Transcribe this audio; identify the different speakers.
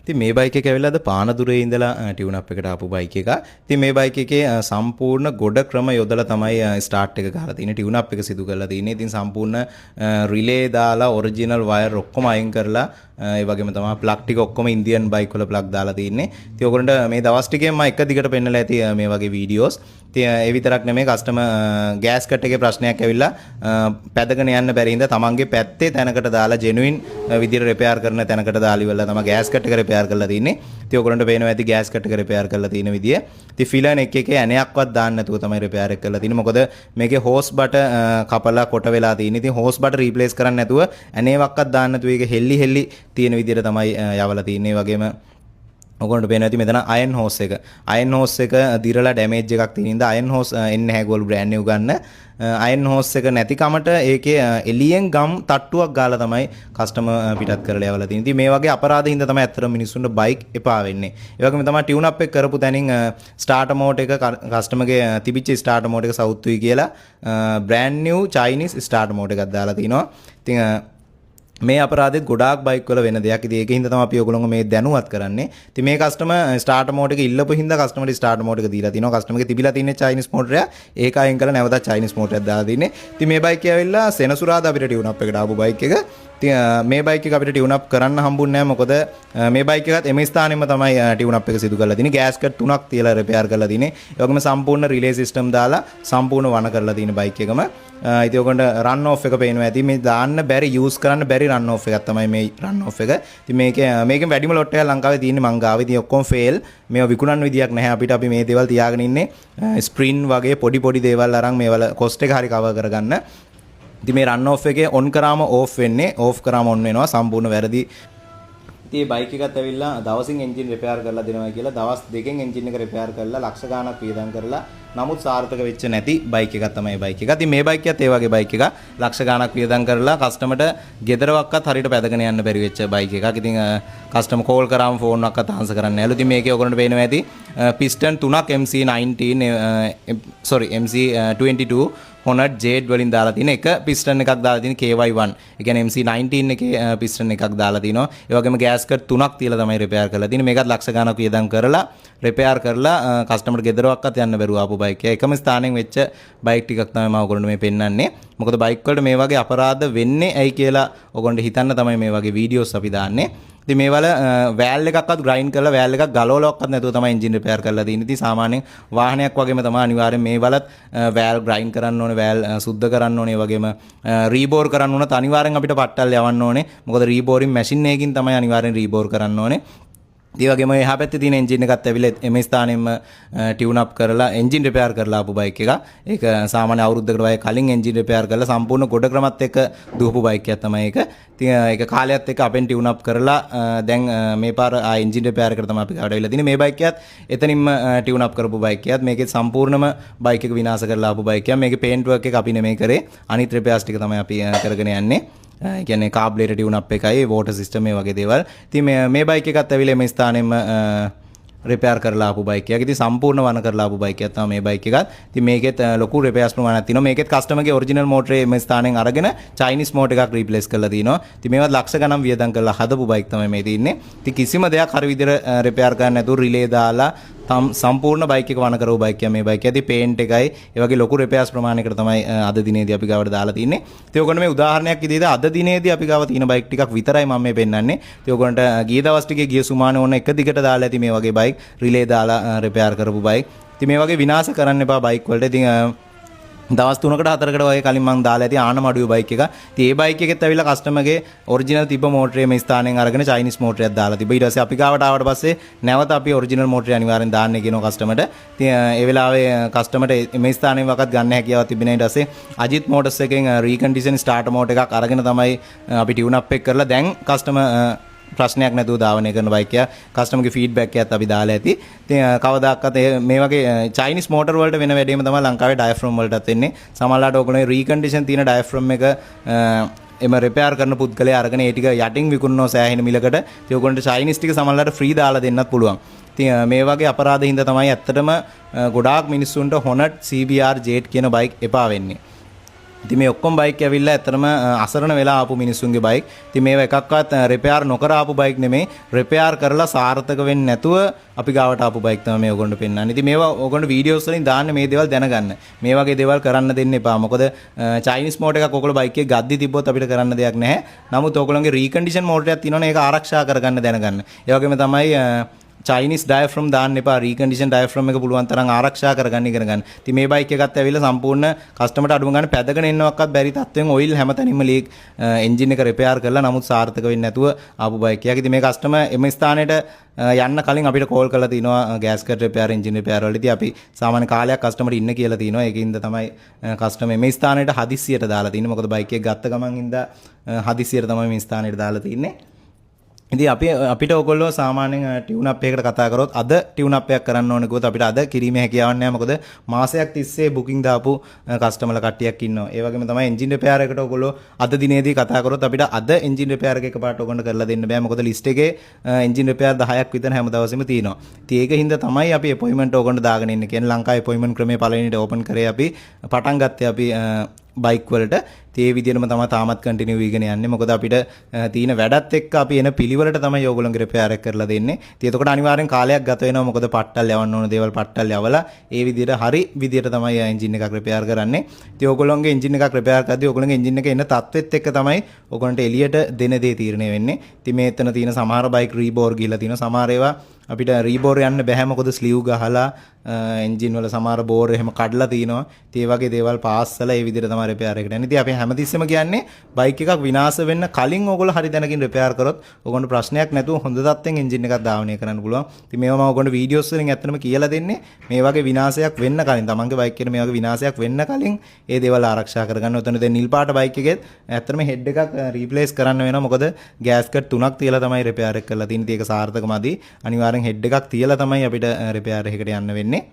Speaker 1: ඉතින් මේ බයික් එක ඇවිල්ලා අද පානදුරේ ඉඳලා ටියුන් අප් එකට ආපු බයික් එකක්. ඉතින් මේ බයික් එකේ සම්පූර්ණ ගොඩ ක්‍රම යොදලා තමයි ස්ටාර්ට් එක ගහලා තියෙන්නේ. ටියුන් අප් එක සිදු කරලා තියෙන්නේ. ඉතින් සම්පූර්ණ රිලේ දාලා, ඔරිජිනල් වයර් ඔක්කොම අයින් කරලා, ඒ වගේම තමයි ප්ලග් ටික ඔක්කොම ඉන්දියන් බයික් වල ප්ලග් දාලා තියෙන්නේ. ඉතින් ඔයගොල්ලන්ට මේ දවස් ටිකෙන් මම එක දිගට පෙන්නලා ඇති මේ වගේ වීඩියෝස්. ඉතින් ඒ විතරක් නෙමෙයි, කස්ටමර් ගෑස්කට් එකේ ප්‍රශ්නයක් ඇවිල්ලා පැදගෙන යන්න බැරි හින්දා තමන්ගේ පැත්තේ තැනකට දාලා, ජෙනුයින් විදිහට රිපෙයාර් කරන තැනකට දාලා ඉවරලා තමයි ගෑස්කට් එක රිපෙයාර් කරලා තින්නේ. ඉතින් ඔයගොල්ලන්ට පේනවා ඇති ගෑස්කට් එක රිපෙයාර් කරලා තියෙන විදිය. ඉතින් ෆිලර් නෙක් එකේ ඇණයක්වත් දාන්න නැතුව තමයි රිපෙයාර් එක කරලා තින්නේ. මොකද මේකේ හෝස් බට කපලා කොට වෙලා තියෙන්නේ. ඉතින් හෝස් බට රීප්ලේස් කරන්න නැතුව, ඇණේවක්වත් දාන්න නැතුව ඒක හෙල්ලි හෙල්ලි තියෙන විදියට තමයි යවලා තින්නේ. ඒ වගේම ඔයගොල්ලන්ට පේනවා ඇති මෙතන අයන් හෝස් එක. අයන් හෝස් එක දිරලා ඩැමේජ් එකක් තියෙන හින්දා අයන් හෝස් එන්නේ නැහැ ගෝල් බ්‍රෑන්ඩ් නිව් ගන්න. අයන් හෝස් එක නැති කමට ඒකේ එළියෙන් ගම් තට්ටුවක් ගාලා තමයි කස්ටමර් පිටත් කරලා යවලා තියෙන්නේ. ඉතින් මේ වගේ අපරාධ හින්දා තමයි ඇත්තටම මිනිස්සුන්ට බයික් එපා වෙන්නේ. ඒ වගේම තමයි ටියුන් අප් එක කරපු තැනින් ස්ටාර්ටර් මෝටර් එක, කස්ටමර්ගේ තිබිච්ච ස්ටාර්ටර් මෝටර් එක සවුත්තුයි කියලා brand New Chinese starter motor එකක් දාලා තිනවා. ඉතින් මේ අපරාධෙත් ගොඩාක් බයික් වල වෙන දෙයක්. ඉතින් ඒක හින්දා තමයි අපි ඔයගොල්ලෝව මේ දැනුවත් කරන්නේ. ඉතින් මේ කස්ටමර් ස්ටාර්ටර් මෝටර් එක ඉල්ලපු හින්දා කස්ටමර්ට ස්ටාර්ටර් මෝටර් එක දීලා තිනවා. කස්ටමර්ගේ තිබිලා තියෙන්නේ චයිනීස් මෝටරයක්. ඒක අයින් කරලා නැවතත් චයිනීස් මෝටරයක් දාලා තින්නේ. ඉතින් මේ බයික් එක ඇවිල්ලා සෙනසුරාදා අපිට ටියුන් අප් එකට ආපු බයික් එක. ඉතින් මේ බයික් එක අපිට ටියුන් අප් කරන්න හම්බුන්නේ නැහැ. මොකද මේ බයික් එකත් එම ස්ථානෙම තමයි ටියුන් අප් එක සිදු කරලා තින්නේ. ගෑස්කට් තුනක් තියලා රිපෙයාර් කරලා තින්නේ. ඒ වගේම සම්පූර්ණ රිලේ සිස්ටම් දාලා සම්පූර්ණ වණ කරලා තියෙන බයික් එකම. ඉතින් ඔයගොල්ලන්ට රන් ඔෆ් එක පේනවා ඇති. මේ දාන්න බැරි, යූස් කරන්න බැරි රන් ඔෆ් එකක් තමයි මේ රන් ඔෆ් එක. ඉතින් මේකේ මේකෙන් වැඩිම ලොට් එකක් ලංකාවේ තියෙන්නේ මං ගාව. ඉතින් ඔක්කොම ෆේල්. මේවා විකුණන්න විදියක් නැහැ අපිට. අපි මේ දේවල් තියාගෙන ඉන්නේ ස්ප්‍රින් වගේ පොඩි පොඩි දේවල් අරන් මේවල කොස්ට් එක හරි කවර් කරගන්න. ඉතින් මේ රන් ඔෆ් එකේ ඔන් කරාම ඕෆ් වෙන්නේ, ඕෆ් කරාම ඔන් වෙනවා. සම්පූර්ණ වැරදි. ඉතින් මේ බයික් එකත් ඇවිල්ලා දවසින් එන්ජින් රිපෙයාර් කරලා දෙනවා කියලා දවස් 2කින් එන්ජින් එක රිපෙයාර් කරලා, ලක්ෂ ගාණක් වියදම් කරලා, නමුත් සාර්ථක වෙච්ච නැති බයික් එකක් තමයි මේ බයික් එක. ඉතින් මේ බයික් එකත් ඒ වගේ බයික් එකක්. ලක්ෂ ගාණක් වියදම් කරලා කස්ටමර්ට ගෙදරවක්වත් හරියට පැදගෙන යන්න බැරි වෙච්ච බයික් එකක්. ඉතින් කස්ටමර් කෝල් කරාම ෆෝන් එකක්වත් ආන්සර් කරන්නේ නැහැලු. ඉතින් මේකේ ඔයගොල්ලන්ට පේනවා ඇති පිස්ටන් තුනක් MC19, sorry, MC22 හොනට් ජේඩ් වලින් දාලා තියෙන එක පිස්ටන් එකක් දාලා තියෙන KY1. ඒ කියන්නේ MC19 එකේ පිස්ටන් එකක් දාලා තිනවා. ඒ වගේම ගෑස්කට් තුනක් තියලා තමයි රිපෙයාර් කරලා තියෙන්නේ. මේකත් ලක්ෂ ගාණක් වියදම් කරලා රිපෙයාර් කරලා කස්ටමර් ගෙදරවක්වත් යන්න බැරුව ආපු බයික් එක. එකම ස්ථානෙන් වෙච්ච බයික් ටිකක් තමයි මම ඔයගොල්ලන්ට මේ පෙන්නන්නේ. මොකද බයික් වලට මේ වගේ අපරාධ වෙන්නේ ඇයි කියලා ඔයගොල්ලන්ට හිතන්න තමයි මේ වගේ වීඩියෝස් අපි දාන්නේ. ඉතින් මේවල වෑල් එකක්වත් ග්‍රයින්ඩ් කරලා, වෑල් එකක් ගලවලවක්වත් නැතුව තමයි එන්ජින් රිපෙයාර් කරලා තියෙන්නේ. ඉතින් සාමාන්‍යයෙන් වාහනයක් වගේම තමයි අනිවාර්යෙන් මේවලත් වෑල් ග්‍රයින්ඩ් කරන්න ඕනේ, වෑල් සුද්ධ කරන්න ඕනේ, ඒ වගේම රීබෝර් කරන්න ඕනත් අනිවාර්යෙන් අපිට පට්ටල් යවන්න ඕනේ. මොකද රීබෝරින් මැෂින් එකකින් තමයි අනිවාර්යෙන් රීබෝර් කරන්න ඕනේ. ඒ වගේම එහා පැත්තේ තියෙන එන්ජින් එකත් ඇවිල්ලා එම ස්ථානෙම ටියුන් අප් කරලා එන්ජින් රිපෙයාර් කරලා ආපු බයික් එකක්. ඒක සාමාන්‍ය අවුරුද්දකට වගේ කලින් එන්ජින් රිපෙයාර් කරලා සම්පූර්ණ ගොඩ ක්‍රමත් එක්ක දුවපු බයික් එකක් තමයි ඒක. ඉතින් ඒක කාලයත් එක්ක අපෙන් ටියුන් අප් කරලා දැන් මේ පාර ආ එන්ජින් රිපෙයාර් එකට තමයි අපි ගාවට ඇවිල්ලා තියෙන්නේ. මේ බයික් එකත් එතනින්ම ටියුන් අප් කරපු බයික් එකක්. මේකේ සම්පූර්ණම බයික් එක විනාශ කරලා ආපු බයික් එකක්. මේකේ පේන්ට් වර්ක් එක අපි නෙමෙයි කරේ. අනිත් රිපෙයාර්ස් ටික තමයි අපි කරගෙන යන්නේ. ඒ කියන්නේ කාබ්ලේටර් ටියුන් අප් එකයි, වෝටර් සිස්ටම්, මේ වගේ දේවල්. ඉතින් මේ මේ බයික් එකත් ඇවිල්ලා මේ ස්ථානෙම රිපෙයාර් කරලා ආපු බයික් එකක්. ඉතින් සම්පූර්ණ වණ කරලා ආපු බයික් එකක් තමයි මේ බයික් එකත්. ඉතින් මේකෙත් ලොකු රිපෙයාර්ස් ප්‍රමාණයක් තියෙනවා. මේකෙත් කස්ටමර්ගේ ඔරිජිනල් මෝටරේ මේ ස්ථානෙන් අරගෙන චයිනීස් මෝටර් එකක් රීප්ලේස් කරලා තිනවා. ඉතින් මේවත් ලක්ෂ ගණන් වියදම් කරලා හදපු බයික් තමයි මේ තියෙන්නේ. ඉතින් කිසිම දෙයක් හරි විදිහට රිපෙයාර් කරන්න නැතුව රිලේ දාලා තම් සම්පූර්ණ බයික් එක වණ කරපු බයික් එක මේ බයික් එක. ඉතින් පේන්ට් එකයි ඒ වගේ ලොකු රිපෙයාර්ස් ප්‍රමාණයකට තමයි අද දිනේදී අපි ගාවට දාලා තින්නේ. ඉතින් ඔයගොල්ලෝ මේ උදාහරණයක් විදිහට අද දිනේදී අපි ගාව තියෙන බයික් ටිකක් විතරයි මම මේ පෙන්නන්නේ. ඉතින් ඔයගොල්ලන්ට ගිය දවස් ටිකේ ගිය සුමානේ ඕන එක දිගට දාලා ඇති මේ වගේ බයික්, රිලේ දාලා රිපෙයාර් කරපු බයික්. ඉතින් මේ වගේ විනාශ කරන්න එපා බයික් වලට. ඉතින් දවස් 3කට 4කට වගේ කලින් මං දාලා ඇති ආනමඩුවේ බයික් එක. ඉතින් ඒ බයික් එකෙත් ඇවිල්ලා කස්ටමර්ගේ ඔරිජිනල් තිබ්බ මෝටරේ මේ ස්ථානෙන් අරගෙන චයිනීස් මෝටරයක් දාලා තිබ්බා. ඊට පස්සේ අපි ගාවට ආවට පස්සේ නැවත අපි ඔරිජිනල් මෝටරය අනිවාර්යෙන් දාන්න කියනවා කස්ටමර්ට. ඉතින් ඒ වෙලාවේ කස්ටමර්ට මේ ස්ථානෙන් වකත් ගන්න හැකියාවක් තිබුණේ නෑ. ඊට පස්සේ අජිත් මෝටර්ස් එකෙන් රීකන්ඩිෂන් ස්ටාර්ටර් මෝටර් එකක් අරගෙන තමයි අපි ටියුන් අප් එක කරලා දැන් කස්ටමර් ප්‍රශ්නයක් නැතුව ධාවනය කරන බයික් එක. කස්ටමර්ගේ ෆීඩ්බැක් එකත් අපි දාලා ඇති. ඉතින් කවදාකවත් මේ වගේ චයිනීස් මෝටර් වලට වෙන වැඩේම තමයි ලංකාවේ ඩයෆ්‍රම් වලටත් වෙන්නේ. සමහරවිට ඔයගොල්ලෝ රීකන්ඩිෂන් තියෙන ඩයෆ්‍රම් එක එම රිපෙයාර් කරන පුද්ගලයා අරගෙන ඒ ටික යටින් විකුණනවා සෑහෙන මිලකට. ඉතින් ඔයගොල්ලන්ට චයිනීස් ටික සමහරවිට ෆ්‍රී දාලා දෙන්නත් පුළුවන්. ඉතින් මේ වගේ අපරාධ හින්දා තමයි ඇත්තටම ගොඩාක් මිනිස්සුන්ට හොනට්, CBR, Jade කියන බයික් එපා වෙන්නේ. ඉතින් මේ ඔක්කොම බයික් ඇවිල්ලා ඇත්තටම අසරණ වෙලා ආපු මිනිස්සුන්ගේ බයික්. ඉතින් මේවා එකක්වත් රිපෙයාර් නොකර ආපු බයික් නෙමෙයි. රිපෙයාර් කරලා සාර්ථක වෙන්නේ නැතුව අපි ගාවට ආපු බයික් තමයි මේ ඔයගොල්ලන්ට පෙන්නන්නේ. ඉතින් මේවා ඔයගොල්ලෝ වීඩියෝස් වලින් දාන්න මේ දේවල් දැනගන්න. මේ වගේ දේවල් කරන්න දෙන්න එපා. මොකද චයිනීස් මෝටර් එකක් ඔයගොල්ලෝ බයික් එකේ ගද්දි තිබ්බොත් අපිට කරන්න දෙයක් නැහැ. නමුත් ඔයගොල්ලන්ගේ රීකන්ඩිෂන් මෝටරයක් තියෙනවනේ, ඒක ආරක්ෂා කරගන්න දැනගන්න. ඒ වගේම තමයි චයිනිස් ඩයෆ්‍රම් දාන්න එපා. රීකන්ඩිෂන් ඩයෆ්‍රම් එක පුළුවන් තරම් ආරක්ෂා කරගන්න ඉගෙන ගන්න. ඉතින් මේ බයික් එකත් ඇවිල්ලා සම්පූර්ණ කස්ටමර්ට අඩුම ගන්න පැදගෙන එන්නවක්වත් බැරි තත්ත්වෙන් ඔයිල් හැමතැනින්ම ලීක්, එන්ජින් එක රිපෙයාර් කරලා නමුත් සාර්ථක වෙන්නේ නැතුව ආපු බයික් එකක්. ඉතින් මේ කස්ටමර් එම ස්ථානයට යන්න කලින් අපිට කෝල් කරලා තිනවා ගෑස්කට් රිපෙයාර්, එන්ජින් රිපෙයාර් වල. ඉතින් අපි සාමාන්‍ය කාලයක් කස්ටමර්ට ඉන්න කියලා තිනවා. ඒකින්ද තමයි කස්ටමර් මේ ස්ථානයට හදිස්සියට දාලා තින්නේ. මොකද බයික් එක ගත්ත ගමන් ඉඳලා හදිස්සියට තමයි මේ ස්ථානයට දාලා තින්නේ. ඉතින් අපිට ඔයගොල්ලෝ සාමාන්‍යයෙන් ටියුන් අප් එකකට කතා කරොත්, අද ටියුන් අප් එකක් කරන්න ඕන කිව්වොත් අපිට අද කිරීමේ හැකියාවක් නැහැ. මොකද මාසයක් තිස්සේ බුකින් දාපු කස්ටමර්ලා කට්ටියක් ඉන්නවා. ඒ වගේම තමයි එන්ජින් රිපෙයාර් එකට ඔයගොල්ලෝ අද දිනේදී කතා කරොත් අපිට අද එන්ජින් රිපෙයාර් එක එකපාරට ඔයගොල්ලන්ට කරලා දෙන්න බෑ. මොකද ලිස්ට් එකේ එන්ජින් රිපෙයාර් 10ක් විතර හැම දවසෙම තියෙනවා. ඉතින් ඒක හින්දා තමයි අපි අපොයින්ට්මන්ට් ඔයගොල්ලන්ට දාගෙන ඉන්නේ. කියන්නේ ලංකාවේ අපොයින්ට්මන්ට් ක්‍රමයේ පළවෙනිට ඕපන් කරේ අපි, පටන් ගත්තේ අපි බයික් වලට. ඉතින් ඒ විදිහටම තමයි තාමත් කන්ටිනියු වීගෙන යන්නේ. මොකද අපිට තියෙන වැඩත් එක්ක අපි එන පිළිවෙලට තමයි ඔයගොල්ලන්ගේ රිපෙයාර් එක කරලා දෙන්නේ. ඉතින් එතකොට අනිවාර්යෙන් කාලයක් ගත වෙනවා. මොකද පට්ටල් යවන්න ඕන දේවල් පට්ටල් යවලා ඒ විදිහට හරි විදිහට තමයි එන්ජින් එකක් රිපෙයාර් කරන්නේ. ඉතින් ඔයගොල්ලන්ගේ එන්ජින් එකක් රිපෙයාර් කරද්දී ඔයගොල්ලන්ගේ එන්ජින් එක එන තත්ත්වෙත් එක්ක තමයි ඔයගොල්ලන්ට එළියට දෙන දේ තීරණය වෙන්නේ. ඉතින් මේ එතන තියෙන සමහර බයික් රීබෝර් ගිහලා තියෙනවා. සමහර ඒවා අපිට රීබෝර් යන්න බැහැ, මොකද ස්ලීව් ගහලා එන්ජින් වල සමහර බෝර් එහෙම කඩලා තිනවා. ඉතින් ඒ වගේ දේවල් පාස්සලා ඒ විදිහට තමයි රිපෙයාර් එකට යන්නේ. ඉතින් අපි හැමතිස්සෙම කියන්නේ බයික් එකක් විනාශ වෙන්න කලින් ඕගොල්ලෝ හරි දැනකින් රිපෙයාර් කරොත් ඕගොල්ලන්ට ප්‍රශ්නයක් නැතුව හොඳ තත්ත්වෙන් එන්ජින් එකක් ධාවනය කරන්න පුළුවන්. ඉතින් මේවා මම ඕගොල්ලන්ට වීඩියෝස් වලින් ඇත්තටම කියලා දෙන්නේ මේ වගේ විනාශයක් වෙන්න කලින්, තමන්ගේ බයික් එකේ මේ වගේ විනාශයක් වෙන්න කලින් ඒ දේවල් ආරක්ෂා කරගන්න. ඔතන දැන් නිල් පාට බයික් එකෙත් ඇත්තටම හෙඩ් එකක් රීප්ලේස් කරන්න වෙනවා. මොකද ගෑස්කට් තුනක් තියලා තමයි රිපෙයාර් එක කරලා තියෙන්නේ. ඉතින් ඒක සාර්ථකමදි. අනිවාර්යෙන් හෙඩ් එකක් තියලා තමයි අපිට රිපෙයාර් එකකට යන්න වෙන්නේ.